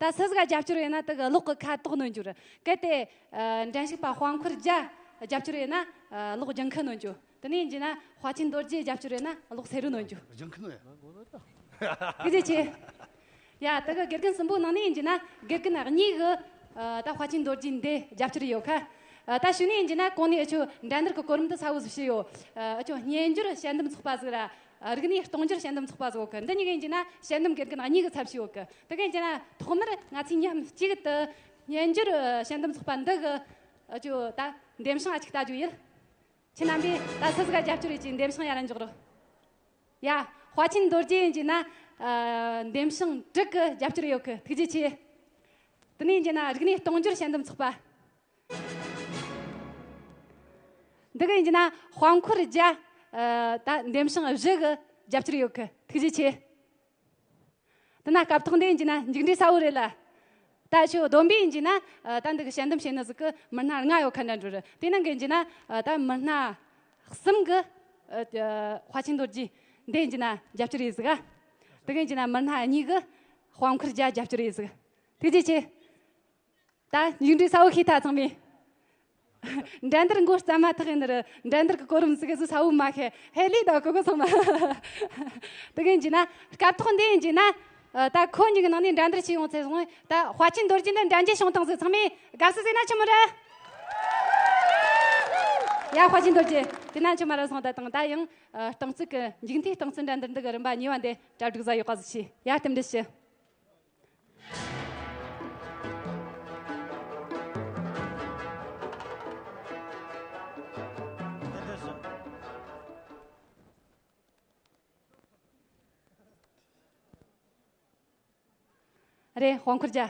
ད་སུ་ཟིག་ག་རྒྱབ་སྐྱོར་ཡོད་ན་དེ་གི་གློག་གི་ཁ་དོག་གནོན་རྒྱུ་རེད། གལ་ཏེ། ཨ། འགྲན་ཞུགས་པ་དཔང་ཁུར་རྒྱ་རྒྱབ་སྐྱོར་ཡོད་ན། ཨ། གློག་ལྗང་ཁུ་གནོན་རྒྱུ། དེ་ནས་ཡིན་གྱི་ན་དཔའ་ཆེན་རྡོ་རྗེ་རྒྱབ་སྐྱོར་ཡོད་ན་གློག་སེར་རུ་གནོན་རྒྱུ། ལྗང་ཁུ་གནོན་ཡ། ཐུགས་རྗེ་ཆེ། ཡ། དེ་གི་དགེ་རྒན་གསུམ་པོ་ནང་ནས་ཡིན་གྱི་ན་དགེ་རྒན་གཉིས་གི། ཨ། ད་དཔའ་ཆེན་རྡོ་རྗེ་འདི་རྒྱབ་སྐྱོར་ཡོད་ཁ། ཨ། ད་ཞུ་ནས་ཡིན་གྱི་ན་གོང་ནས་ཨ་ཆོ་འགྲན་བསྡུར་གི་གོ་རིམ་དེ་གསལ་བོ་ཟིག་ཞུས་ཡོད། ཨ། ཨ་ཆོ་སྨྱན་སྦྱོར་དཔྱད་འདེམས་ཚོགས་པ་ཟིག་ར། ཨ། རིག་གནས་གཏོང་སྦྱོར་དཔྱད་འདེམས་ཚོགས་པ་ཟིག་ཡོད་གི། འདི་གཉིས་ཀ་ཡིན་གྱི་ན་དཔྱད་འདེམས་དགེ་རྒན་གཉིས་ཀྱི་ཚབ་བྱས་ཡོད་གི། དེ་ག་ཡིན་གྱི་ན་ཐོག་མར་ང་ཚོས་མཉམ་གཅིག་ཏུ་སྨྱན་སྦྱོར་དཔྱད་འདེམས་ཚོགས་པ་འདི་གི། ཨ། ཅོ་ད་འདེམས་བྱང་ཨ་ཅིག་ལྟ་རྒྱུ་ཡིན། ཁྱེད་རྣམ་པས་ད་སུ་ཟིག་ག་རྒྱབ་སྐྱོར་ཡོད་ཀྱི་འདེམས་བྱང་ཡར་ར་འཇོག་རོགས། ཡ། དཔའ་ཆེན་རྡོ་རྗེ་ཡིན་གྱི་ན། ཨ། འདེམས་བྱང་དྲུག་གི་རྒྱབ་སྐྱོར་ཡོད་གི། ཐུགས་རྗེ་ཆེ། དེ་ནས་ཡིན་གྱི་ན་རིག་གནས་གཏོང་སྦྱོར་དཔྱད་འདེམས་ཚོགས་པ། འདི་ག་ཡིན་གྱི་ན་དཔང་ཁུར་རྒྱ། ཨ། ད་འདེམས་བྱང་བཞི་གི་རྒྱབ་སྐྱོར་ཡོད་གི། ཐུགས་རྗེ་ཆེ། དེ་ན་སྐབས་ཐོག་འདི་ཡིན་གྱི་ན་མཇུག་འབྲས་གསལ་བོ་རེད་ལ། ད་ཁྱོད་བསྡོམས་པས་ཡིན་གྱི་ན། ཨ། ད་འདི་གི་དཔྱད་འདེམས་བྱེད་ནི་ཟིག་གི་མི་སྣ་ལྔ་ཡོད་ཁ་འདྲ་འགྲོ་རེད། དེ་ནང་གི་ཡིན་གྱི་ན། ཨ། ད་མི་སྣ་གསུམ་གི། ཨ། དཔའ་ཆེན་རྡོ་རྗེ་འདི་ཡིན་གྱི་ན་རྒྱབ་སྐྱོར་ཡོད་ཟིག་ག། དེ་ག་ཡིན་གྱི་ན་མི་སྣ་གཉིས་གི་དཔང་ཁུར་རྒྱ་རྒྱབ་སྐྱོར་ཡོད་ཟིག། ཐུགས་རྗེ་ཆེ། ད་མཇུག་འབྲས་གསལ་བོ་ཤེས་ཐལ་ཚང་མས། འགྲན་བསྡུར་འགོ་རྩ་མ་ཐག་ཡིན་ནི་རེད། འགྲན་བསྡུར་གི་གོ་རིམ་ཟིག་གི་གསལ་བོ་མ་ཤེས། ཧེ་ལས་ད་གོ་གོ་ཚང་མ། དེ་ག་ཡིན་གྱི་ན་སྐབས་ཐོག་འདི་ཡིན་གྱི་ན། ཨ། ད་ཁོ་གཉིས་ཀྱི་ནང་ནས་འགྲན་བསྡུར་བྱས་ཡོང་ཚེ་སོང་ད་དཔའ་ཆེན་རྡོ་རྗེ་འདི་འགྲན་རྒྱལ་བྱུང་བཏང་ཟིག། ཚང་མས་དགའ་བསུ་ཟིག་ན་ཆི་མོ་རེད། ཡ། དཔའ་ཆེན་རྡོ་རྗེ་དེ་ན་ཆི་མ་རེད་སོང་། ད་དང་ད་ཡང་། ཨ། རྟིང་རྩོད་ཀྱི་མཇུག་མཐའི་རྟིང་རྩོད་འགྲན་བསྡུར་འདི་གི་རིམ་པ་གཉིས་པ་འདི་གྲ་སྒྲིག་ཟིག་ཡོད་ག་ཟིག་བྱས། ཡ། རྟེན་འབྲེལ་ཞུ། རེད། དཔང་ཁུར་རྒྱ།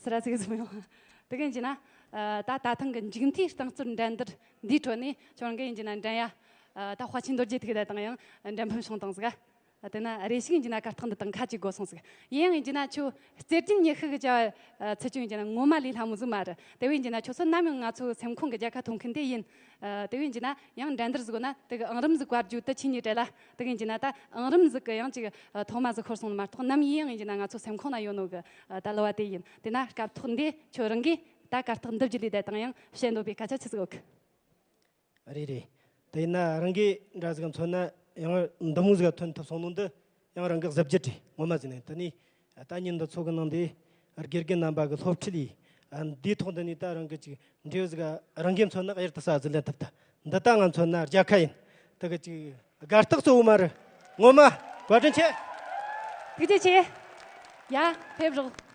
སི་ར་ཟིག་ཟིག་མི་ཡོང་། དེ་ག་ཡིན་གྱི་ན། ཨ། ད་ད་ཐེངས་ཀྱི་མཇུག་མཐའི་རྟིང་རྩོད་འགྲན་བསྡུར་འདིའི་ཁྲོད་ནས་ཁྱོད་རང་གི་ཡིན་གྱི་ན་འགྲན་ཡ། ཨ། ད་དཔའ་ཆེན་རྡོ་རྗེ་ཐུག་ད་དང་ཡང་འགྲན་ཕམ་བྱུང་བཏང་ཟིག། ཨ། དེ་ན་རེ་ཞིག་ཡིན་གྱི་ན་གར་སྟེགས་འདི་དང་ཁ་གཅིག་དགོས་སོང་ཟིག། ཡིན་ཡང་ཡིན་གྱི་ན་ཁྱོད་རྩེད་འགྲན་ཉི་ཤུ་གི་བྱ་བ་ཚུད་རྒྱུ་ཡིན་གྱི་ན་ངོ་མ་ལས་སླ་མོ་ཟིག་མ་རེད། དེ་བས་ཡིན་གྱི་ན་ཁྱོད་ཚོ་ནམ་ཡང་ང་ཚོའི་སེམས་ཁོང་གི་རྒྱལ་ཁ་ཐོབ་མཁན་དེ་ཡིན། ཨ། དེ་བས་ཡིན་གྱི་ན་ཡང་འགྲན་བསྡུར་ཟིག་ཡོད་ན་དེ་གི་ཨང་རིམ་ཟིག་བཀར་རྒྱུ་དེ་ཆི་ཉི་བྲེལ་ལ། དེ་གི་ཡིན་གྱི་ན་ད་ཨང་རིམ་ཟིག་གི་ཡང་ཅིག་ཐོག་མ་ཟིག་ཤོར་སོང་ནི་མ་གཏོགས་ནམ་ཡིན་ཡང་ཡིན་གྱི་ན་ང་ཚོ་སེམས་ཁོང་ན་ཡོད་ནོ་གི། ཨ། ད་གླུ་བ་དེ་ཡིན། དེ་ན་སྐབས་ཐོག་འདི་ཁྱོད་རང་གིས་ད་གར་སྟེགས་འདི་བརྒྱུད་ལས་ད་དང་ཡང་བཤད་འདོད་པའི་སྐད་ཆ་ཆི་ཟིག་ཡོད་གི། རེད་རེད། དེ་ཡིན་ན་རང་གིས་འདྲ་ཟིག་མཚོན་ན་ཡང་འདི་མོ་ཟིག་ཐོན་ཐུབ་སོང་ནོ་འདི་ཡང་རང་གི་གཟི་བརྗིད་རེད། ངོ་མ་ཟིག་ནས་དེ་ནས་ད་ཉིན་འདི་ཚོ་གི་ནང་དེ་དགེ་རྒན་རྣམ་པ་གི་སློབ་ཁྲིད་ལས་འདིའི་ཐོག་འདི་ནས་ད་རང་གི་ཅིག་འབྲས་བུ་ཟིག་རང་གིས་མཚོན་ན་གཡུར་དུ་ཟ་ཟིག་ལེན་ཐུབ་ད། འདི་ད་ང་མཚོན་ན་རྒྱལ་ཁ་ཡིན། དེ་གི་ཅིག་དགའ་རྟགས་གཙོ་བོ་མ་རེད། ངོ་མ་བཀའ་དྲིན་ཆེ། ཐུགས་རྗེ་ཆེ། ཡ། ཕེབས་རོགས།